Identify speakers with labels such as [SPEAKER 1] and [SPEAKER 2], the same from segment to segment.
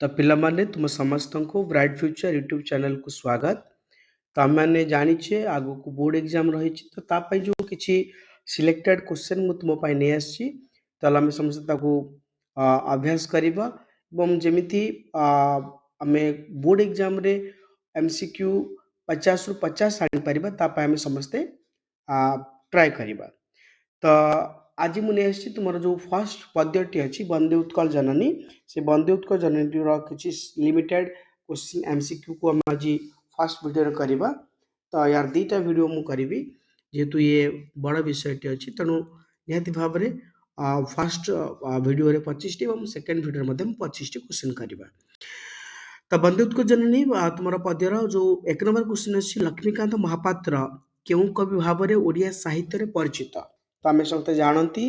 [SPEAKER 1] ତ ପିଲାମାନେ, ତୁମ ସମସ୍ତଙ୍କୁ ବ୍ରାଇଟ୍ ଫ୍ୟୁଚର୍ ୟୁଟ୍ୟୁବ୍ ଚ୍ୟାନେଲକୁ ସ୍ୱାଗତ। ତ ଆମେମାନେ ଜାଣିଛେ, ଆଗକୁ ବୋର୍ଡ଼ ଏକ୍ଜାମ୍ ରହିଛି। ତ ତା ପାଇଁ ଯେଉଁ କିଛି ସିଲେକ୍ଟେଡ୍ କ୍ୱେଶ୍ଚନ୍ ମୁଁ ତୁମ ପାଇଁ ନେଇ ଆସିଛି, ତାହେଲେ ଆମେ ସମସ୍ତେ ତାକୁ ଅଭ୍ୟାସ କରିବା ଏବଂ ଯେମିତି ଆମେ ବୋର୍ଡ଼ ଏକ୍ଜାମ୍ରେ MCQ 50ରୁ 50 ଆଣିପାରିବା, ତା ପାଇଁ ଆମେ ସମସ୍ତେ ଟ୍ରାଏ କରିବା। ତ ଆଜି ମୁଁ ନେଇ ଆସିଛି ତୁମର ଯେଉଁ ଫାର୍ଷ୍ଟ ପଦ୍ୟଟି ଅଛି, ବନ୍ଦେ ଉତ୍କଳ ଜନନୀ। ସେ ବନ୍ଦେ ଉତ୍କଳ ଜନନୀର କିଛି ଲିମିଟେଡ୍ କ୍ୱେଶ୍ଚିନ୍ MCQକୁ ଆମେ ଆଜି ଫାର୍ଷ୍ଟ ଭିଡ଼ିଓରେ କରିବା। ତ ୟାର ଦୁଇଟା ଭିଡ଼ିଓ ମୁଁ କରିବି, ଯେହେତୁ ଇଏ ବଡ଼ ବିଷୟଟି ଅଛି। ତେଣୁ ନିହାତି ଭାବରେ ଫାର୍ଷ୍ଟ ଭିଡ଼ିଓରେ 25ଟି ଏବଂ ସେକେଣ୍ଡ ଭିଡ଼ିଓରେ ମଧ୍ୟ ମୁଁ 25ଟି କ୍ୱେଶ୍ଚିନ୍ କରିବା। ତ ବନ୍ଦେ ଉତ୍କଳ ଜନନୀ ତୁମର ପଦ୍ୟର ଯେଉଁ 1 ନମ୍ବର କ୍ୱେଶ୍ଚିନ୍ ଅଛି, ଲକ୍ଷ୍ମୀକାନ୍ତ ମହାପାତ୍ର କେଉଁ କବି ଭାବରେ ଓଡ଼ିଆ ସାହିତ୍ୟରେ ପରିଚିତ? ତ ଆମେ ସମସ୍ତେ ଜାଣନ୍ତି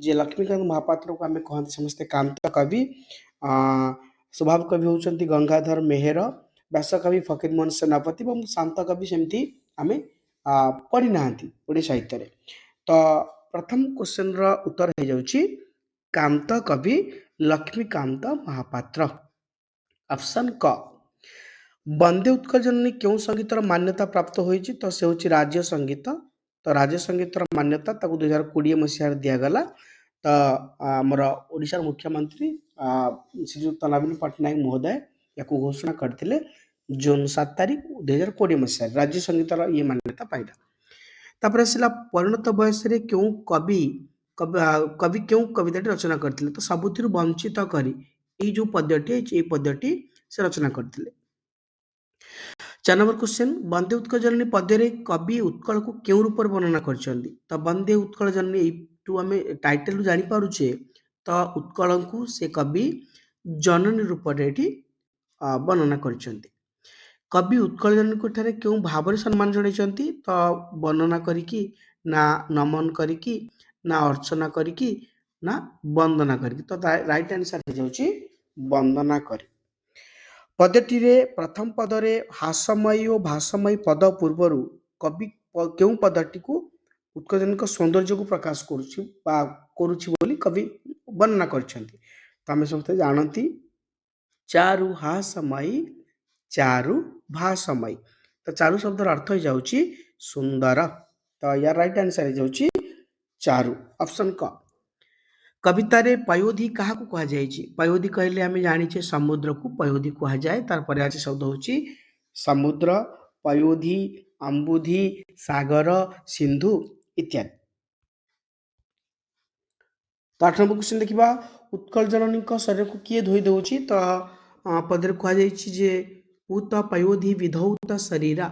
[SPEAKER 1] ଯେ ଲକ୍ଷ୍ମୀକାନ୍ତ ମହାପାତ୍ରକୁ ଆମେ କହନ୍ତି ସମସ୍ତେ କାନ୍ତ କବି। ସ୍ୱଭାବ କବି ହେଉଛନ୍ତି ଗଙ୍ଗାଧର ମେହେର, ବ୍ୟାସକବି ଫକୀରମୋହନ ସେନାପତି ଏବଂ ଶାନ୍ତ କବି ସେମିତି ଆମେ ପଢ଼ିନାହାନ୍ତି ଓଡ଼ିଆ ସାହିତ୍ୟରେ। ତ ପ୍ରଥମ କ୍ୱେଶ୍ଚନର ଉତ୍ତର ହେଇଯାଉଛି କାନ୍ତ କବି ଲକ୍ଷ୍ମୀକାନ୍ତ ମହାପାତ୍ର, ଅପସନ୍ କ। ବନ୍ଦେ ଉତ୍କଳ ଜନନୀ କେଉଁ ସଙ୍ଗୀତର ମାନ୍ୟତା ପ୍ରାପ୍ତ ହୋଇଛି? ତ ସେ ହେଉଛି ରାଜ୍ୟ ସଙ୍ଗୀତ। ତ ରାଜ୍ୟ ସଙ୍ଗୀତର ମାନ୍ୟତା ତାକୁ 2020 ମସିହାରେ ଦିଆଗଲା। ତ ଆମର ଓଡ଼ିଶାର ମୁଖ୍ୟମନ୍ତ୍ରୀ ଶ୍ରୀଯୁକ୍ତ ନବୀନ ପଟ୍ଟନାୟକ ମହୋଦୟ ୟାକୁ ଘୋଷଣା କରିଥିଲେ ଜୁନ 7 ତାରିଖ 2020 ମସିହାରେ ରାଜ୍ୟ ସଙ୍ଗୀତର ଇଏ ମାନ୍ୟତା ପାଇଲା। ତାପରେ ଆସିଲା, ପରିଣତ ବୟସରେ କେଉଁ କବି କେଉଁ କବିତାଟି ରଚନା କରିଥିଲେ? ତ ସବୁଥିରୁ ବଞ୍ଚିତ କରି, ଏଇ ଯେଉଁ ପଦ୍ୟଟି ହେଇଛି, ଏଇ ପଦ୍ୟଟି ସେ ରଚନା କରିଥିଲେ। 4 ନମ୍ବର କ୍ୱେଶ୍ଚନ୍, ବନ୍ଦେ ଉତ୍କଳ ଜନନୀ ପଦ୍ୟରେ କବି ଉତ୍କଳକୁ କେଉଁ ରୂପରେ ବର୍ଣ୍ଣନା କରିଛନ୍ତି? ତ ବନ୍ଦେ ଉତ୍କଳ ଜନନୀ, ଏଇଠୁ ଆମେ ଟାଇଟେଲରୁ ଜାଣିପାରୁଛେ, ତ ଉତ୍କଳଙ୍କୁ ସେ କବି ଜନନୀ ରୂପରେ ଏଠି ବର୍ଣ୍ଣନା କରିଛନ୍ତି। କବି ଉତ୍କଳ ଜନନୀଙ୍କ ଠାରେ କେଉଁ ଭାବରେ ସମ୍ମାନ ଜଣାଇଛନ୍ତି? ତ ବର୍ଣ୍ଣନା କରିକି, ନା ନମନ କରିକି, ନା ଅର୍ଚ୍ଚନା କରିକି, ନା ବନ୍ଦନା କରିକି? ତ ରାଇଟ୍ ଆନ୍ସର ହେଇଯାଉଛି ବନ୍ଦନା କରି। ପଦ୍ୟଟିରେ ପ୍ରଥମ ପଦରେ ହାସମୟୀ ଓ ଭାସମୟୀ ପଦ ପୂର୍ବରୁ କବି କେଉଁ ପଦଟିକୁ ଉତ୍କଳଜନଙ୍କ ସୌନ୍ଦର୍ଯ୍ୟକୁ ପ୍ରକାଶ କରୁଛି ବା କରୁଛି ବୋଲି କବି ବର୍ଣ୍ଣନା କରିଛନ୍ତି? ତ ଆମେ ସମସ୍ତେ ଜାଣନ୍ତି, ଚାରୁ ହାସମୟୀ ଚାରୁ ଭାସମୟୀ। ତ ଚାରୁ ଶବ୍ଦର ଅର୍ଥ ହେଇଯାଉଛି ସୁନ୍ଦର। ତ ୟାର ରାଇଟ୍ ଆନ୍ସର ହେଇଯାଉଛି ଚାରୁ, ଅପସନ୍ କ। କବିତାରେ ପୟୋଧି କାହାକୁ କୁହାଯାଇଛି? ପୟୋଧି କହିଲେ ଆମେ ଜାଣିଛେ, ସମୁଦ୍ରକୁ ପୟୋଧି କୁହାଯାଏ। ତାର ପର୍ୟାୟବାଚୀ ଶବ୍ଦ ହେଉଛି ସମୁଦ୍ର, ପୟୋଧି, ଅମ୍ବୁଧି, ସାଗର, ସିନ୍ଧୁ ଇତ୍ୟାଦି। ତ 8 ନମ୍ବର କ୍ୱେଶ୍ଚନ୍ ଦେଖିବା, ଉତ୍କଳ ଜନନୀଙ୍କ ଶରୀରକୁ କିଏ ଧୋଇ ଦେଉଛି? ତ ପଦରେ କୁହାଯାଇଛି ଯେ ପୂତ ପୟୋଧି ବିଧୌତ ଶରୀରା।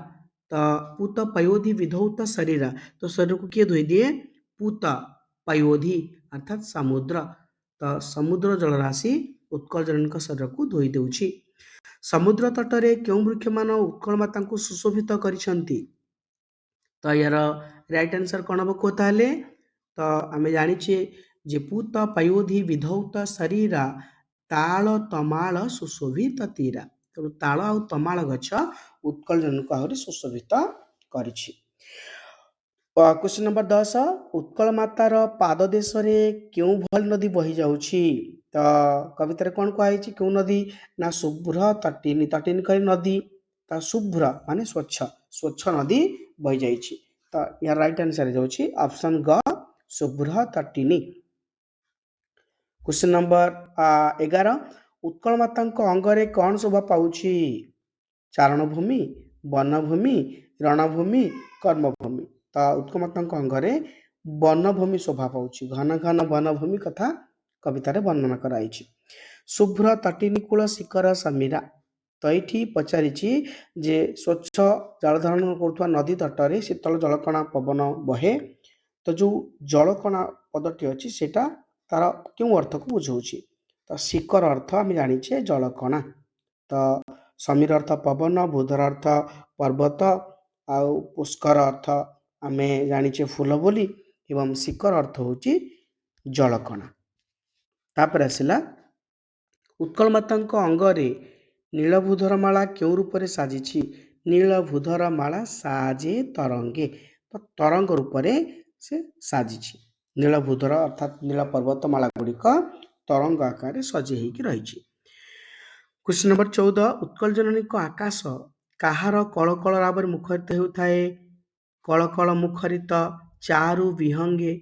[SPEAKER 1] ତ ପୂତ ପୟୋଧି ବିଧୌତ ଶରୀରା, ତ ଶରୀରକୁ କିଏ ଧୋଇ ଦିଏ? ପୂତ ପୟୋଧି ଅର୍ଥାତ୍ ସମୁଦ୍ର। ତ ସମୁଦ୍ର ଜଳରାଶି ଉତ୍କଳ ଜନନୀଙ୍କ ଶରୀରକୁ ଧୋଇ ଦେଉଛି। ସମୁଦ୍ର ତଟରେ କେଉଁ ବୃକ୍ଷମାନ ଉତ୍କଳ ମାତାଙ୍କୁ ସୁଶୋଭିତ କରିଛନ୍ତି? ତ ୟାର ରାଇଟ୍ ଆନ୍ସର କ'ଣ ହବ କୁହ ତାହେଲେ? ତ ଆମେ ଜାଣିଛେ ଯେ ପୂତ ପୟୋଧି ବିଧୌତ ଶରୀରା ତାଳ ତମାଳ ସୁଶୋଭିତ ତୀରା। ତେଣୁ ତାଳ ଆଉ ତମାଳ ଗଛ ଉତ୍କଳ ଜନନୀକୁ ଆହୁରି ସୁଶୋଭିତ କରିଛି। କ୍ୱେଶ୍ଚନ ନମ୍ବର 10, ଉତ୍କଳ ମାତାର ପାଦ ଦେଶରେ କେଉଁ ଭଳି ନଦୀ ବହି ଯାଉଛି? ତ କବିତାରେ କ'ଣ କୁହାଯାଇଛି? କେଉଁ ନଦୀ ନା ଶୁଭ୍ର ତଟିନୀ। ତଟିନୀ କହିଲେ ନଦୀ, ତ ଶୁଭ୍ର ମାନେ ସ୍ୱଚ୍ଛ, ସ୍ୱଚ୍ଛ ନଦୀ ବହି ଯାଇଛି। ତ ଏହାର ରାଇଟ୍ ଆନ୍ସର ହେଇଯାଉଛି ଅପସନ୍ ଗ, ଶୁଭ୍ର ତଟିନୀ। କ୍ୱେଶ୍ଚନ ନମ୍ବର 11, ଉତ୍କଳ ମାତାଙ୍କ ଅଙ୍ଗରେ କ'ଣ ଶୋଭା ପାଉଛି? ଚାରଣଭୂମି, ବନଭୂମି, ରଣଭୂମି, କର୍ମଭୂମି। ତ ଉତ୍କଳ ମାତାଙ୍କ ଅଙ୍ଗରେ ବନଭୂମି ଶୋଭା ପାଉଛି। ଘନ ଘନ ବନଭୂମି କଥା କବିତାରେ ବର୍ଣ୍ଣନା କରାଯାଇଛି। ଶୁଭ୍ର ତଟିନୀ କୂଳ ଶିଖର ସମୀରା। ତ ଏଇଠି ପଚାରିଛି ଯେ ସ୍ୱଚ୍ଛ ଜଳଧାରଣ କରୁଥିବା ନଦୀ ତଟରେ ଶୀତଳ ଜଳକଣା ପବନ ବହେ। ତ ଯେଉଁ ଜଳକଣା ପଦଟି ଅଛି, ସେଇଟା ତାର କେଉଁ ଅର୍ଥକୁ ବୁଝାଉଛି? ତ ଶିଖର ଅର୍ଥ ଆମେ ଜାଣିଛେ ଜଳକଣା। ତ ସମୀର ଅର୍ଥ ପବନ, ଭୂଧର ଅର୍ଥ ପର୍ବତ, ଆଉ ପୁଷ୍କର ଅର୍ଥ ଆମେ ଜାଣିଛେ ଫୁଲ ବୋଲି ଏବଂ ଶିଖର ଅର୍ଥ ହେଉଛି ଜଳକଣା। ତାପରେ ଆସିଲା, ଉତ୍କଳ ମାତାଙ୍କ ଅଙ୍ଗରେ ନୀଳଭୂଧର ମାଳା କେଉଁ ରୂପରେ ସାଜିଛି? ନୀଳଭୂଧର ମାଳା ସାଜେ ତରଙ୍ଗେ। ତ ତରଙ୍ଗ ରୂପରେ ସେ ସାଜିଛି। ନୀଳଭୂଧର ଅର୍ଥାତ୍ ନୀଳ ପର୍ବତମାଳା ଗୁଡ଼ିକ ତରଙ୍ଗ ଆକାରରେ ସଜେଇ ହେଇକି ରହିଛି। କ୍ୱେଶ୍ଚନ ନମ୍ବର 14, ଉତ୍କଳ ଜନନୀଙ୍କ ଆକାଶ କାହାର କଳକଳ ରାବରେ ମୁଖରିତ ହେଉଥାଏ? କଳକଳ ମୁଖରିତ ଚାରୁ ବିହଙ୍ଗେ।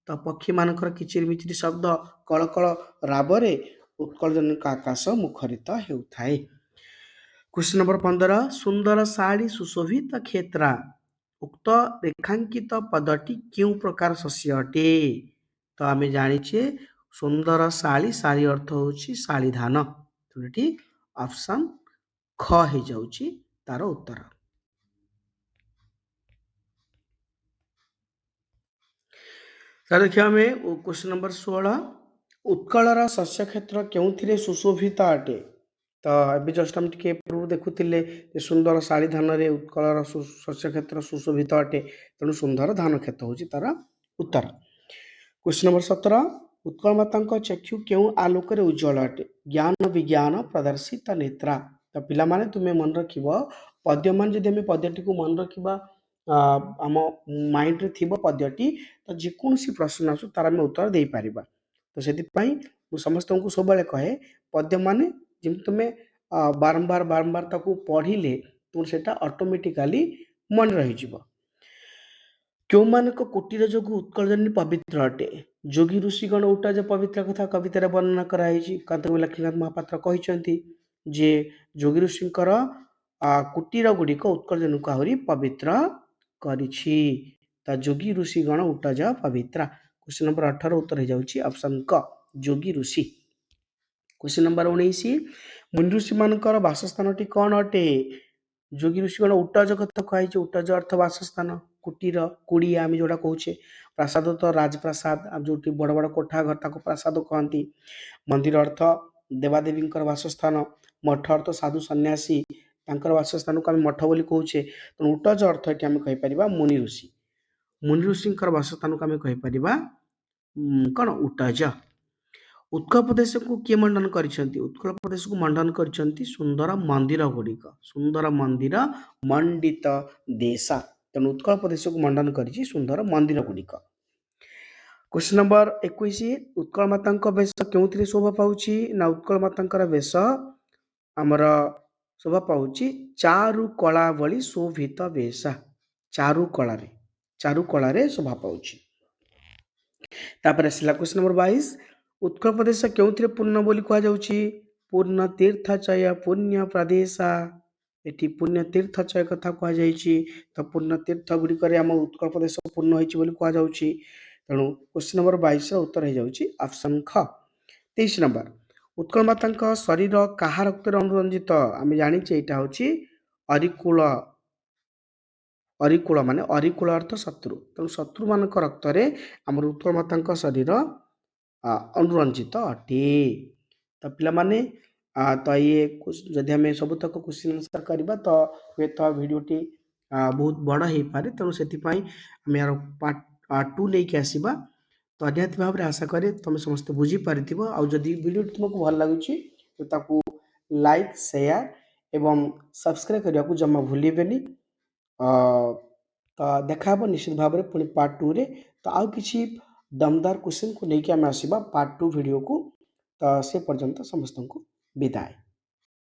[SPEAKER 1] ତ ପକ୍ଷୀମାନଙ୍କର କିଚିରିମିଚିରି ଶବ୍ଦ କଳକଳ ରାବରେ ଉତ୍କଳ ଜନନୀଙ୍କ ଆକାଶ ମୁଖରିତ ହେଉଥାଏ। କ୍ୱେଶ୍ଚନ ନମ୍ବର 15, ସୁନ୍ଦର ଶାଢ଼ୀ ସୁଶୋଭିତ କ୍ଷେତ୍ରା ଉକ୍ତ ରେଖାଙ୍କିତ ପଦଟି କେଉଁ ପ୍ରକାର ଶସ୍ୟ ଅଟେ? ତ ଆମେ ଜାଣିଛେ ସୁନ୍ଦର ଶାଳୀ, ଶାଳୀ ଅର୍ଥ ହେଉଛି ଶାଳୀ ଧାନ। ତେଣୁ ଏଠି ଅପସନ୍ ଖ ହେଇଯାଉଛି ତାର ଉତ୍ତର। ତାହେଲେ ଦେଖିବା ଆମେ କ୍ୱେଶ୍ଚନ ନମ୍ବର 16, ଉତ୍କଳର ଶସ୍ୟ କ୍ଷେତ୍ର କେଉଁଥିରେ ସୁଶୋଭିତ ଅଟେ? ତ ଏବେ ଜଷ୍ଟ ଆମେ ଟିକେ ପୂର୍ବରୁ ଦେଖୁଥିଲେ ଯେ ସୁନ୍ଦର ଶାଳୀ ଧାନରେ ଉତ୍କଳର ଶସ୍ୟ କ୍ଷେତ୍ର ସୁଶୋଭିତ ଅଟେ। ତେଣୁ ସୁନ୍ଦର ଧାନ କ୍ଷେତ ହେଉଛି ତାର ଉତ୍ତର। କ୍ୱେଶ୍ଚନ ନମ୍ବର 17, ଉତ୍କଳ ମାତାଙ୍କ ଚକ୍ଷୁ କେଉଁ ଆଲୋକରେ ଉଜ୍ଜଳ ଅଟେ? ଜ୍ଞାନ ବିଜ୍ଞାନ ପ୍ରଦର୍ଶିତ ନେତ୍ରା। ତ ପିଲାମାନେ ତୁମେ ମନେ ରଖିବ ପଦ୍ୟମାନ, ଯଦି ଆମେ ପଦ୍ୟଟିକୁ ମନେ ରଖିବା, ଆମ ମାଇଣ୍ଡରେ ଥିବ ପଦ୍ୟଟି, ତ ଯେକୌଣସି ପ୍ରଶ୍ନ ଆସୁ ତାର ଆମେ ଉତ୍ତର ଦେଇପାରିବା। ତ ସେଥିପାଇଁ ମୁଁ ସମସ୍ତଙ୍କୁ ସବୁବେଳେ କହେ ପଦ୍ୟମାନେ ଯେମିତି ତୁମେ ବାରମ୍ବାର ବାରମ୍ବାର ତାକୁ ପଢ଼ିଲେ ତୁମର ସେଇଟା ଅଟୋମେଟିକାଲି ମନେ ରହିଯିବ। କେଉଁମାନଙ୍କ କୁଟୀର ଯୋଗୁଁ ଉତ୍କଳ ଜନନୀ ପବିତ୍ର ଅଟେ? ଯୋଗୀ ଋଷିଗଣ ଉଟଜ ପବିତ୍ର କଥା କବିତାରେ ବର୍ଣ୍ଣନା କରାଯାଇଛି। କନ୍ତକବି ଲକ୍ଷ୍ମୀକାନ୍ତ ମହାପାତ୍ର କହିଛନ୍ତି ଯେ ଯୋଗୀ ଋଷିଙ୍କର କୁଟୀର ଗୁଡ଼ିକ ଉତ୍କଳ ଜନନୀକୁ ଆହୁରି ପବିତ୍ର କରିଛି। ତ ଯୋଗୀ ଋଷିଗଣ ଉଟଜ ପବିତ୍ରା। କ୍ୱେଶ୍ଚନ ନମ୍ବର 18 ଉତ୍ତର ହେଇଯାଉଛି ଅପସନ୍ କ, ଯୋଗୀ ଋଷି। କ୍ୱେଶ୍ଚନ ନମ୍ବର 19, ମୁନି ଋଷିମାନଙ୍କର ବାସସ୍ଥାନଟି କ'ଣ ଅଟେ? ଯୋଗୀ ଋଷିଗଣ ଉଟଜ କଥା କୁହାଯାଇଛି। ଉଟଜ ଅର୍ଥ ବାସସ୍ଥାନ, କୁଟୀର, କୁଡ଼ିଆ ଆମେ ଯୋଉଟା କହୁଛେ। ପ୍ରାସାଦ ତ ରାଜପ୍ରାସାଦ, ଆଉ ଯୋଉଠି ବଡ଼ ବଡ଼ କୋଠା ଘର ତାକୁ ପ୍ରାସାଦ କହନ୍ତି। ମନ୍ଦିର ଅର୍ଥ ଦେବାଦେବୀଙ୍କର ବାସସ୍ଥାନ। ମଠ ଅର୍ଥ ସାଧୁ ସନ୍ନ୍ୟାସୀ ତାଙ୍କର ବାସସ୍ଥାନକୁ ଆମେ ମଠ ବୋଲି କହୁଛେ। ତେଣୁ ଉଟଜ ଅର୍ଥ ଏଠି ଆମେ କହିପାରିବା ମୁନି ଋଷି। ମୁନି ଋଷିଙ୍କର ବାସସ୍ଥାନକୁ ଆମେ କହିପାରିବା କ'ଣ? ଉଟଜ। ଉତ୍କଳ ପ୍ରଦେଶକୁ କିଏ ମଣ୍ଡନ କରିଛନ୍ତି? ଉତ୍କଳ ପ୍ରଦେଶକୁ ମଣ୍ଡନ କରିଛନ୍ତି ସୁନ୍ଦର ମନ୍ଦିର ଗୁଡ଼ିକ। ସୁନ୍ଦର ମନ୍ଦିର ମଣ୍ଡିତ ଦେଶା। ତେଣୁ ଉତ୍କଳ ପ୍ରଦେଶକୁ ମଣ୍ଡନ କରିଛି ସୁନ୍ଦର ମନ୍ଦିର ଗୁଡ଼ିକ। କ୍ୱେଶ୍ଚନ ନମ୍ବର 21, ଉତ୍କଳ ମାତାଙ୍କ ବେଶ କେଉଁଥିରେ ଶୋଭା ପାଉଛି? ନା ଉତ୍କଳ ମାତାଙ୍କର ବେଶ ଆମର ଶୋଭା ପାଉଛି ଚାରୁ କଳା ଭଳି ଶୋଭିତ ବେଶ। ଚାରୁକଳାରେ, ଚାରୁକଳାରେ ଶୋଭା ପାଉଛି। ତାପରେ ଆସିଲା କ୍ୱେଶ୍ଚନ ନମ୍ବର 22, ଉତ୍କଳ ପ୍ରଦେଶ କେଉଁଥିରେ ପୂର୍ଣ୍ଣ ବୋଲି କୁହାଯାଉଛି? ପୂର୍ଣ୍ଣ ତୀର୍ଥଚୟ ପୁଣ୍ୟ ପ୍ରଦେଶ। ଏଠି ପୁଣ୍ୟ ତୀର୍ଥଚୟ କଥା କୁହାଯାଇଛି। ତ ପୂର୍ଣ୍ଣ ତୀର୍ଥ ଗୁଡ଼ିକରେ ଆମ ଉତ୍କଳ ପ୍ରଦେଶ ପୂର୍ଣ୍ଣ ହେଇଛି ବୋଲି କୁହାଯାଉଛି। ତେଣୁ କ୍ୱେଶ୍ଚନ ନମ୍ବର 22ର ଉତ୍ତର ହେଇଯାଉଛି ଅପସନ୍ ଖ। 23 ନମ୍ବର, ଉତ୍କଳ ମାତାଙ୍କ ଶରୀର କାହା ରକ୍ତରେ ଅନୁରଞ୍ଜିତ? ଆମେ ଜାଣିଛେ ଏଇଟା ହେଉଛି ଅରିକୁଳ। ଅରିକୁଳ ମାନେ ଅରିକୁଳ ଅର୍ଥ ଶତ୍ରୁ। ତେଣୁ ଶତ୍ରୁମାନଙ୍କ ରକ୍ତରେ ଆମର ଉତ୍କଳ ମାତାଙ୍କ ଶରୀର ଅନୁରଞ୍ଜିତ ଅଟେ। ତ ପିଲାମାନେ ତ ଇଏ ଯଦି ଆମେ ସବୁତକ କ୍ୱେଶ୍ଚିନ୍ ଆନ୍ସର୍ କରିବା ତ ହୁଏତ ଭିଡ଼ିଓଟି ବହୁତ ବଡ଼ ହେଇପାରେ। ତେଣୁ ସେଥିପାଇଁ ଆମେ ଏହାର ପାର୍ଟ 2 ନେଇକି ଆସିବା। ତ ନିହାତି ଭାବରେ ଆଶା କରେ ତୁମେ ସମସ୍ତେ ବୁଝିପାରିଥିବ। ଆଉ ଯଦି ଭିଡ଼ିଓଟି ତୁମକୁ ଭଲ ଲାଗୁଛି ତ ତାକୁ ଲାଇକ୍, ସେୟାର ଏବଂ ସବସ୍କ୍ରାଇବ୍ କରିବାକୁ ଜମା ଭୁଲିବେନି। ତ ଦେଖା ହେବ ନିଶ୍ଚିତ ଭାବରେ ପୁଣି ପାର୍ଟ 2ରେ। ତ ଆଉ କିଛି ଦମଦାର କ୍ୱେଶ୍ଚିନ୍କୁ ନେଇକି ଆମେ ଆସିବା ପାର୍ଟ 2 ଭିଡ଼ିଓକୁ। ତ ସେ ପର୍ଯ୍ୟନ୍ତ ସମସ୍ତଙ୍କୁ ବିଦାୟ।